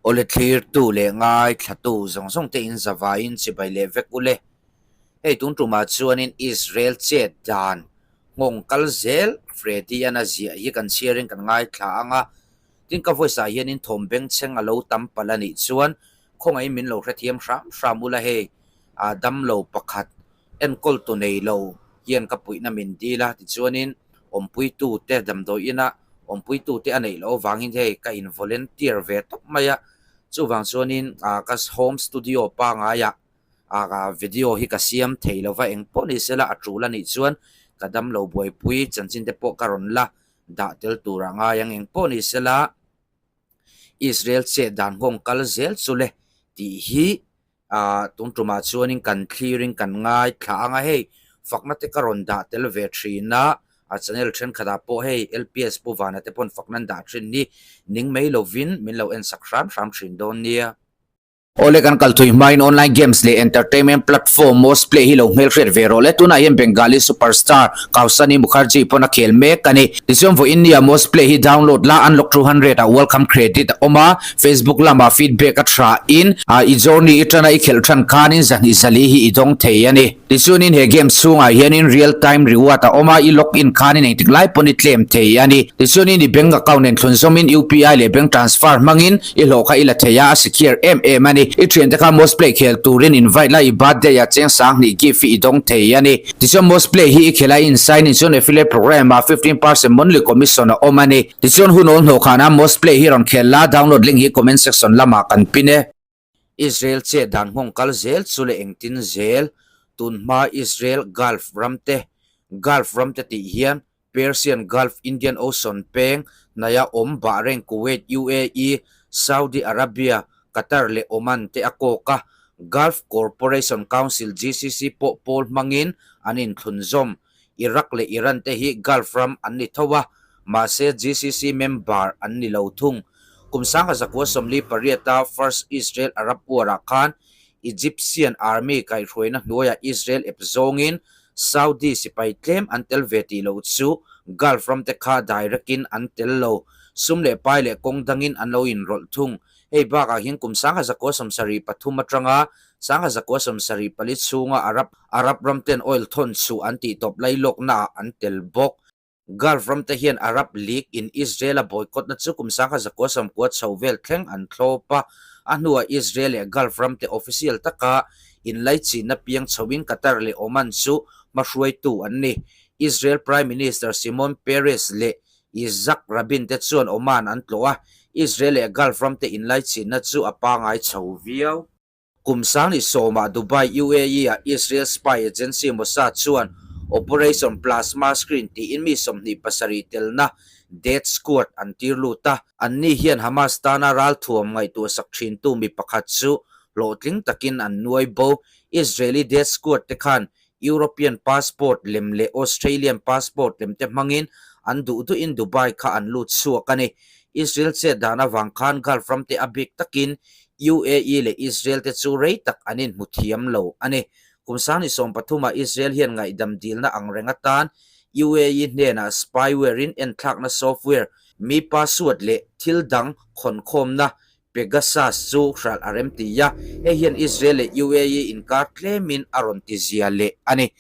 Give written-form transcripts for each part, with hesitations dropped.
Awle thlirtu leh ngaithlatu zawng zawng te in zavaiin chibai leh vek ule. Hei tun tumah chuanin Israel chet dan nghawng kal zel Freddy-an a ziah hi kan chhiarin kan ngaithla ang a. Tin ka voice ah hianin thawm bengchheng a lo tam palh a nih chuan khawngaihin min lo hrethiam hram hram ula hei damlo pakhat Enkawltu nei lo hian ka puihna min dil a, tichuanin awmpuitute damdawi ina awmpuitute a neih loh avangin hei ka in volunteer ve tawp mai a, chuvang chuanin ka home studio pangaiah video hi ka siam thei lova engpawh ni sela a tul a nih chuan ka damlo buaipui chanchin te pawh ka rawn la dah tel tur a ngai ang engpawh ni sela Israel chet dan nghawng kal zel chu le tih hi ah tun tumah chuanin kan thlirin kan ngaithla ang a hei fakna te ka rawn dah tel ve thin a a channel thenkhatah pawh hei L_P_S Pu Vana te pawn fakna an dah thin hi ning mai lovin min lo en sak hram hram thin dawn nia. Awle kan kal thui hmain online games leh entertainment platform Mosplay hi lo hmelhriat ve rawh le. Tunah hian Bengali superstar Kausani Mukherjee pawn a khel mek a ni. Tichuan vawiin nia Mosplay hi download la unlock 200 ah welcome credit a awm a. Facebook lamah feedback a tha in i journey i tana i khelh than khanin zahnih zali hi i dawng thei a ni. Tichuanin he game chhungah hianin real time reward a awm a, i log in khanin engtik lai pawn i claim thei a ni. Tichuanin i bank account nen thlunzawmin UPI leh bank transfer hmangin i hlawh kha i la thei a, a secure em em a ni. I thiante kha Mosplay khel turin invite la, i birthday ah cheng sanghnih gift hi i dawng thei a ni. Tichuan Mosplay hi i khelh a, i in sign in chuan affiliate program ah 15% monthly commission a awm a ni. Tichuan hun awl hnawh khanah Mosplay hi rawn khel la, download link hi comment section lamah kan pin e. Israel chet dan nghawng kal zel chu leh engtin zel tun hma Israel Gulf ram te Gulf ram te tih hian Persian Gulf, Indian Ocean peng hnaia awm Bahrain, Kuwait, UAE, Saudi Arabia, Qatar leh Oman te a kawk a, Gulf Corporation Council, GCC, pawh pawl hmangin an inthlunzawm. Iraq leh Iran te hi Gulf ram an ni tho a, mahse GCC member an ni lo thung. Kum 1948-a First Israel-Arab War-ah khan Egyptian Army kaihhruaina hnuaiah Israel ep zawngin Saudi sipai tlem an tel ve tih loh chu Gulf ramte kha direct in an tel lo. Sum leh pai leh kawng dangin an lo inrawlh thung. Hei bakah hian kum 1973 atanga 1974 chhunga Arab Arab ramten oil thawn chhuh an tih tawp lailawknaah an tel bawk. Gulf ramte hian Arab League in Israel a boycott na chu kum 1990 chho vel thleng an thlawp a, a hnuah Israel leh Gulf ramte official taka inlaichinna piang chhoin Qatar leh Oman chu hmahruaitu an ni. Israel Prime Minister Shimon Peres leh Yitzhak Rabin te chuan Oman an tlawh a, Israel leh Gulf ramte inlaichinna chu a pangai chho viau. Kum sangni sawmah Dubai, UAE-ah Israel spy agency Mossad chuan Operation Plasma Screen tiin mi 27 telna death squad an tir lut a. Anni hian Hamas tana ralthuam ngaihtuahsak thintu mi pakhat chu hlawhtling takin an nuai bo. Israeli death squad te khan European passport lem leh Australian passport lem te hmangin an duh duhin Dubai kha an lut chhuak a ni. Israel chet dan avang khan Gulf ram te a bik takin UAE leh Israel te chu rei tak an inhmu thiam lo a ni. Kum sangni sawmpathumah Israel hian ngaihdam dilna ang reng atan UAE hnenah spyware in enthlakna software, mi password leh thil dang khawnkhawmna Pegasus chu hralh a rem ti a, hei hian Israel leh UAE inkar tlemin a rawn ti zia leh a ni.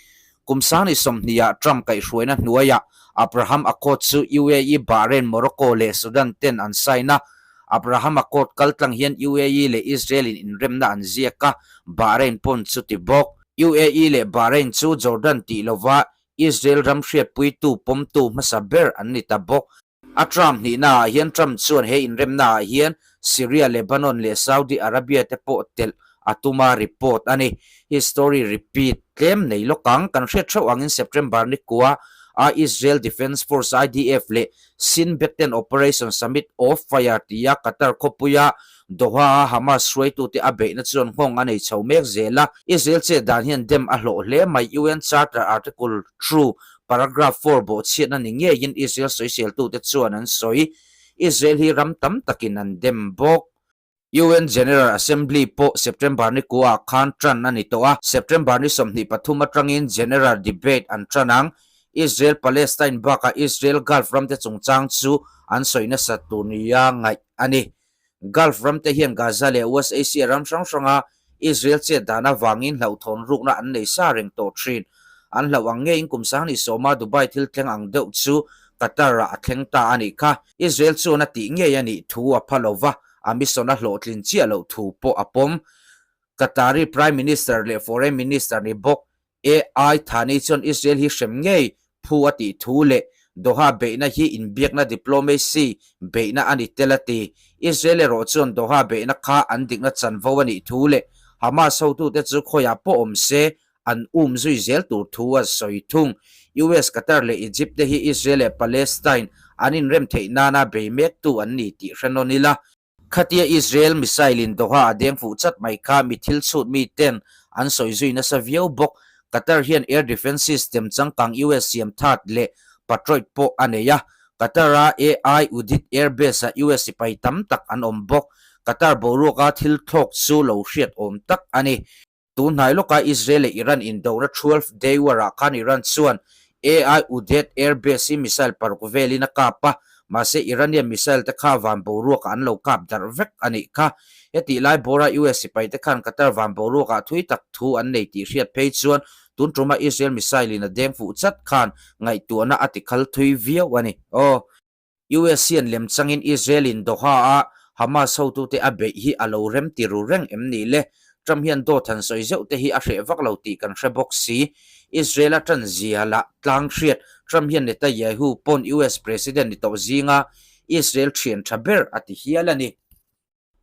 Kum sangni sawmhniah Trump kaihhruaina hnuaiah Abraham Accord chu UAE, Bahrain, Morocco leh Sudan ten an sign a. Abraham Accord kaltlang hian UAE leh Israel in inremna an ziak a, Bahrain pawn chu ti bawk. UAE leh Bahrain chu Jordan tih lova Israel ram hriatpuitu pawmtu hmasa ber an ni ta bawk. A term hnihnaah hian Trump chuan he inremnaah hian Syria, Lebanon leh Saudi Arabia te pawh telh a tum a report a ni. History repeat tlem nei lawk ang. Kan hriat theuh angin September ni kua a Israel Defence Force, IDF, leh Shin Bet ten Operation Summit of Fire tia Qatar khawpuia Doha-a Hamas hruaitute a beihna chuan nghawng a nei chho mek zel a. Israel chet dan hian dem a hlawh hle mai. UN Charter Article True Paragraph four bawhchhiatna ni ngeiin Israel sawiseltute chuan an sawi. Israel hi ram tam takin an dem bawk. UN General Assembly pawh September ni kuah khan tan a ni tawh a, September ni 23 atangin General Debate an tan ang. Israel-Palestine bakah Israel-Gulf ramte chungchang chu an sawi nasat tur nia ngaih a ni. Gulf ramte hian Gaza leh West Asia ram hrang hranga Israel chet dan avangin hlauhthawn rukna an nei sa reng tawh thin. An hlauh ang ngeiin kum sanghnih sawma Dubai thil thleng ang deuh chu Qatar-ah a thleng ta a nih kha. Israel chuan a tih ngei a nih thu a pha lo va, a mission a hlawhtlin chiah loh thu pawh a pawm. Qatari Prime Minister leh Foreign Minister ni bawk AI Thani chuan Israel hi hrem ngei phu a tih thu leh Doha beihna hi inbiakna diplomacy beihna a ni tel a ti. Israel erawh chuan Doha beihna kha an dikna chanvo a nih thu leh Hamas hotute chu khawiah pawh awm se an um zui zel tur thu a sawi thung. US, Qatar leh Egypt te hi Israel leh Palestine an inrem theih nana bei mektu an ni tih hre nawn ila. Khatia Israel missile in Doha a deng fuh chat mai kha mi thil chhut mi ten an sawi zui nasa viau bawk. Qatar hian air defence system changkang US siam that leh Patriot pawh a nei a. Qatar a AI Udit air base ah US sipai tam tak an awm bawk. Qatar boruaka thil thlawk chu lo hriat awm tak a ni. Tun hnai lawka Israel leh Iran indona 12 Day War ah khan Iran chuan AI Udet Air Base hi missile paruk velin a kap a, mahse Iranian missile te kha van boruakah an lo kap darh vek a nih kha. Hetih lai bawra US sipai te khan Qatar van boruakah thui tak thu an nei tih hriat phei chuan tun tuma Israel missile in a deng fuh chat khan ngaihtuahna a tikhal thui viau a ni. Aw. US hian lem changin Israel-in Doha-a Hamas hotute a beih hi a lo rem ti ru reng em ni le? Trump hian dawt han sawi zeuh te hi a hreh vak lo tih kan hre bawk si. Israel-a tan zia lah tlang hriat Trump hian Netanyahu pawn US President ni tawh zinga Israel thian tha ber a ti hial a ni.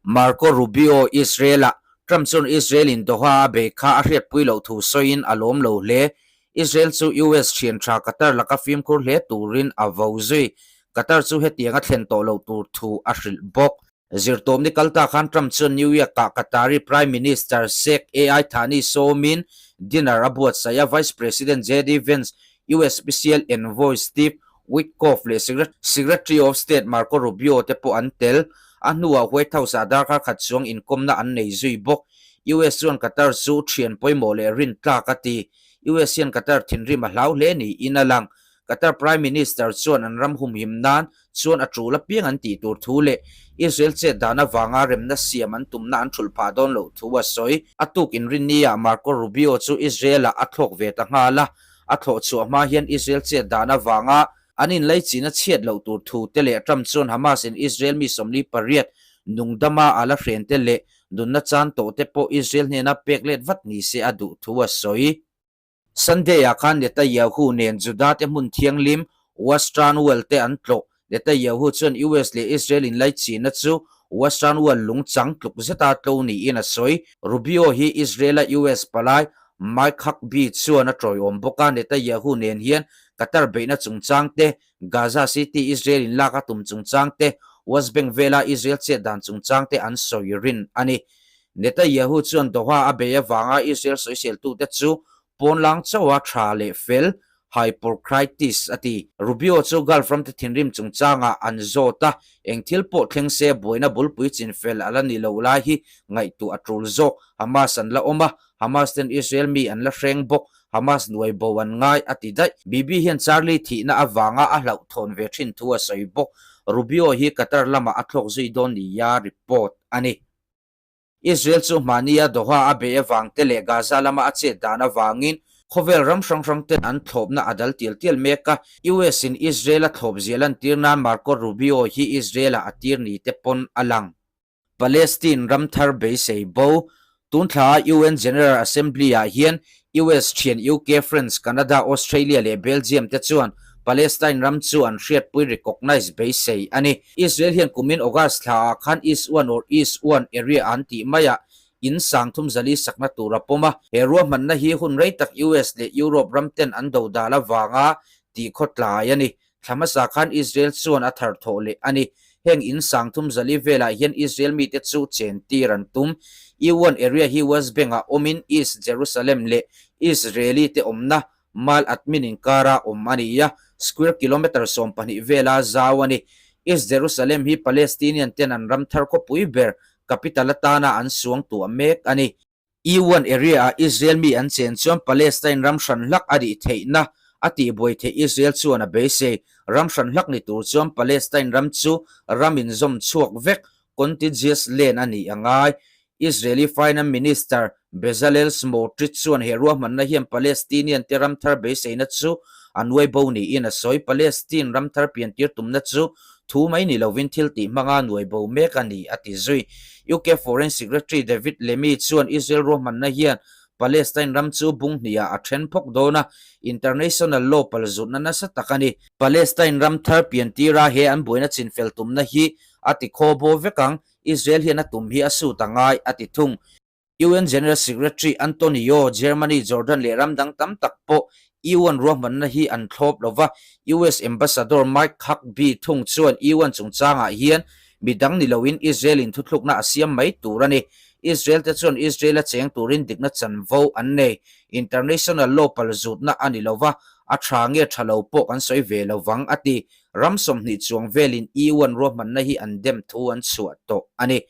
Marco Rubio, Israel-ah Trump chuan Israel-in Doha a bei kha a hriatpui loh thu sawiin a lawm lo hle. Israel chu US thian tha Qatar laka fimkhur hle turin a vo zui. Qatar chu hetiang a thlen tawh loh tur thu a hrilh bawk. Zirtawpni kal ta khan Trump chuan New York-ah Qatari Prime Minister Sheikh AI Thani sawmin dinner a buatsaih a, Vice President JD Vance, US Special Envoy Steve Witkoff leh Secretary of State Marco Rubio te pawh an tel. A hnuah White House-ah darkar khat chuang inkawmna an nei zui bawk. US chuan Qatar chu thian pawimawh leh rintlak a ti. US hian Qatar thinrim a hlau hle niin a lang. Qatar Prime Minister chuan an ram humhim nan chuan a tul apiang an tih tur thu leh Israel chet dan avanga remna siam an tumna an thulh phah dawn loh thu a sawi. A tuk inrinni-ah Marco Rubio chu Israel-ah a thlawk ve ta nghal a. A thlawh chhuah hma hian Israel chet dan avanga an inlaichin a chhiat loh tur thu te leh Trump chuan Hamas in Israel mi 48 nungdama a la hren te leh nunna chan tawh te pawh Israel hnena pek let vat ni se a duh thu a sawi. Sunday ah khan Netanyahu nen Juda te hmun thianghlim Western Wall te an tlawh. Netanyahu chuan US leh Israel inlaichinna chu Western Wall lungchang tluk zeta tlo niin a sawi. Rubio hi Israel-a US palai Mike Huckabee chuan a tawiawm bawk a, Netanyahu nen hian Qatar beihna chungchang te, Gaza City Israel in lak a tum chungchang te, West Bank vela Israel chet dan chungchang te an sawi rin a ni. Netanyahu chuan Doha a bei avanga Israel sawiseltute chu pawnlang chauha tha leh fel Hypocrites a ti. Rubio chu Gulf ramte thinrim chungchangah an zawt a, eng thil pawh thleng se buaina bulpui chinfel a la ni lo lai hi ngaihtuah a tul zawk. Hamas an la awm a, Hamas ten Israel mi an la hreng bawk, Hamas nuai bo an ngai a ti daih. Bibi hian Charlie thihna avanga a hlauhthawn ve thin thu a sawi bawk. Rubio hi Qatar lamah a thlawk zui dawn nia report a ni. Israel chu hmahnia Doha a beih avang te leh Gaza lama a chet dan avangin khawvel ram hrang hrang ten an thlawpna a dal tial tial mek a. US in Israel a thlawp zia lantir nan Marco Rubio hi Israel-ah a tir ni te pawn a lang. Palestine ram thar beisei bo. Tun thla UN General Assembly-ah hian US thian UK, France, Canada, Australia leh Belgium te chuan Palestine ram chu an hriatpui recognise beisei a ni. Israel hian kumin August thlaah khan East One or East One Area an tih maiah in sang thum zali sakna tur a pawm a. He ruahmanna hi hun rei tak US leh Europe ram ten an do dal avanga tih khawtlai a ni. Thla hmasa khan Israel chuan a thar thawh leh a ni. Heng in sang thum zali velah hian Israel mite chu chen tir an tum. E-one area hi West Bank-ah awmin East Jerusalem leh Israeli te awmna Mal Admin inkara awm a ni a, square kilometre 12 vela zau a ni. East Jerusalem hi Palestinian ten an ram thar khawpui ber capital atana an suang tuah mek a ni. E-one area-ah Israel mi an chen chuan Palestine ram hran hlak a nih theihna a tihbuai theih Israel chuan a beisei. Ram hran hlak ni tur chuan Palestine ram chu ram inzawm chhuak vek. contiguous land a nih a ngai. Israeli Finance Minister Bezalel Smotrich chuan he ruahmanna hian Palestinian te ram thar beiseina chu a nuai bo niin a sawi. Palestine ram thar piantir tumna chu thu mai ni lovin thil tih hmanga nuai bo mek a ni, a ti zui. UK Foreign Secretary David Lammy chuan Israel ruahmanna hian Palestine ram chu bung hnihah a then phawk dawn a, international law palzutna nasa tak a ni. Palestine ram thar piantira he an buaina chinfel tumna hi a ti khaw bo vek ang, Israel hian a tum hi a sut a ngai, a ti thung. UN General Secretary Antonio, Germany, Jordan leh ram dang tam tak pawh UN ruahmanna hi an thlawp lo va, US Ambassador Mike Huckabee thung chuan UN chungchangah hian mi dang ni loin Israel-in thuthlukna a siam mai tur a ni. Israel te chuan Israel-a cheng turin dikna chanvo an nei. International law palzutna a ni lo va, a tha nge tha lo pawh kan sawi ve lo vang, a ti. Ram 20 chuang velin EU-an ruahmanna hi an dem thu an chhuah tawh a ni.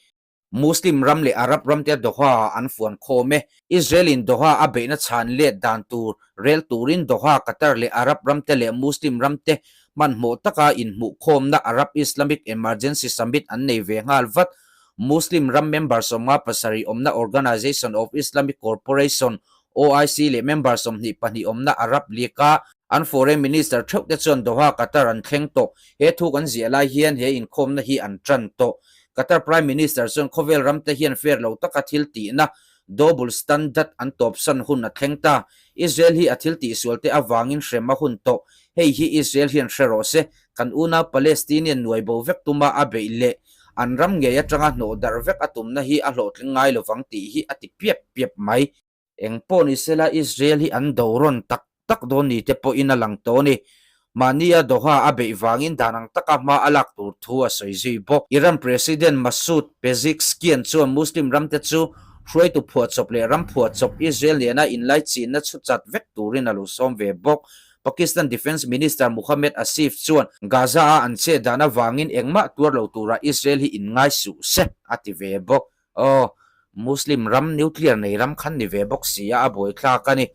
Muslim ram leh Arab ramte Doha-ah an fuan khawm e. Israel-in Doha a beihna chhan let dan tur rel turin Doha, Qatar leh Arab ramte leh Muslim ramte hmanhmawh taka inhmuhkhawmna Arab Islamic Emergency Summit an nei ve nghal vat. Muslim ram member 57 awmna Organization of Islamic Corporation, OIC, leh member 22 awmna Arab League-a an foreign minister theuh te chuan Doha, Qatar an thleng tawh. He thu kan ziah lai hian he inkhawmna hi an tan tawh. Qatar Prime Minister chuan khawvel ramte hian fair lo taka thil tihna, double standard, an tawpsan hun a thleng ta. Israel hi a thil tihsualte avangin hrem a hun tawh. Hei hi Israel hian hre rawh se, kan unau Palestinian nuai bo vek tuma a beih leh an ram ngei atanga hnawh darh vek a tumna hi a hlawhtling ngai lovang tih hi a ti piap piap mai. Eng pawh ni sela Israel hi an do rawn tak tak dawn ni te pawhin a lang tawh a ni. Mahnia Doha a beih vangin dan ang taka hma a lak tur thu a sawi zui bawk. Iran President Masoud Pezeshkian chuan Muslim ramte chu hruaitu phuahchawp leh ram phuahchawp Israel nena inlaichinna chhu chat vek turin a lo sawm ve bawk. Pakistan Defence Minister Muhammad Asif chuan Gaza-a an chet dan avangin engmah tuar lo tura Israel hi inngai suh se a ti ve bawk. Aw, Muslim ram nuclear nei ram khan ni ve bawk si a, a buaithlak a ni.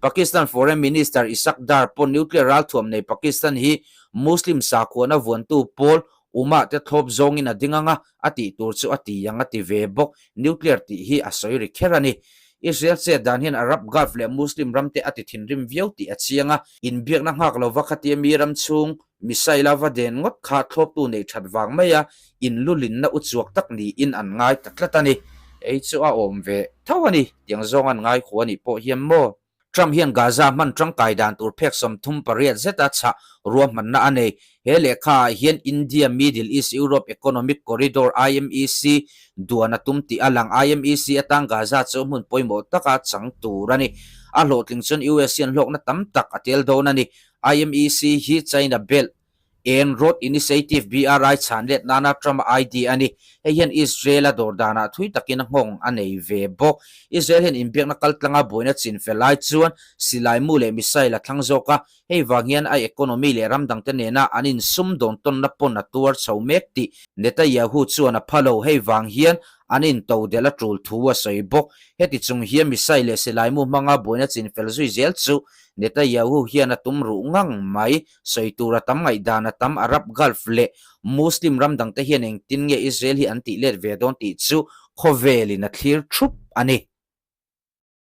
Pakistan Foreign Minister Ishaq Dar pawn nuclear ralthuam nei Pakistan hi Muslim sakhuana vuantu pawl Ummah te thlawp zawngin a ding ang a, a tih tur chu a ti ang a ti ve bawk. Nuclear tih hi a sawi ri kher a ni. Israel chet dan hian Arab Gulf leh Muslim ramte a ti thinrim viau tih a chiang a, inbiakna nghak lova khatia mi ram chhung Missile a va den ngawt kha thlawptu neih that vang mai a, inlulinna u chuak tak niin an ngai ta tlat a ni. Ei chu a awm ve tho a ni, tiang zawng an ngai khu a nih pawh hian maw? Trump hian Gaza hman tangkai dan tur phek 38 zeta chhah ruahmanna a nei. He lehkha ah hian India Middle East Europe Economic Corridor, IMEC, duan a tum tih a lang. IMEC atang Gaza chu hmun pawimawh taka chang tur a ni. A hlawhtling chuan US hian hlawkna tam tak a tel dawn a ni. IMEC hi China Belt and Road Initiative, BRI, chhan let nana Trump-a ID a ni. Hei hian Israel-a dawr danah thui takin a nghawng a nei ve bawk. Israel hian inbiakna kaltlanga buaina chin fel lai chuan silai mu leh missile a thlang zawk a, hei vang hian a economy leh ram dangte nena an insum dawn tawnna pawn a tuar chho mek tih Netanyahu chuan a pha lo. Hei vang hian an intodelh a tul thu a sawi bawk. Heti chung hian missile leh silai mu hmanga buaina chin fel zui zel chu Netanyahu hian a tum ruh ngang mai. Sawi tur a tam ngaihdan a tam Arab Gulf leh Muslim ram dangte hian engtin nge Israel hi an tih let ve dawn tih chu khawvelin a thlir thup a ni.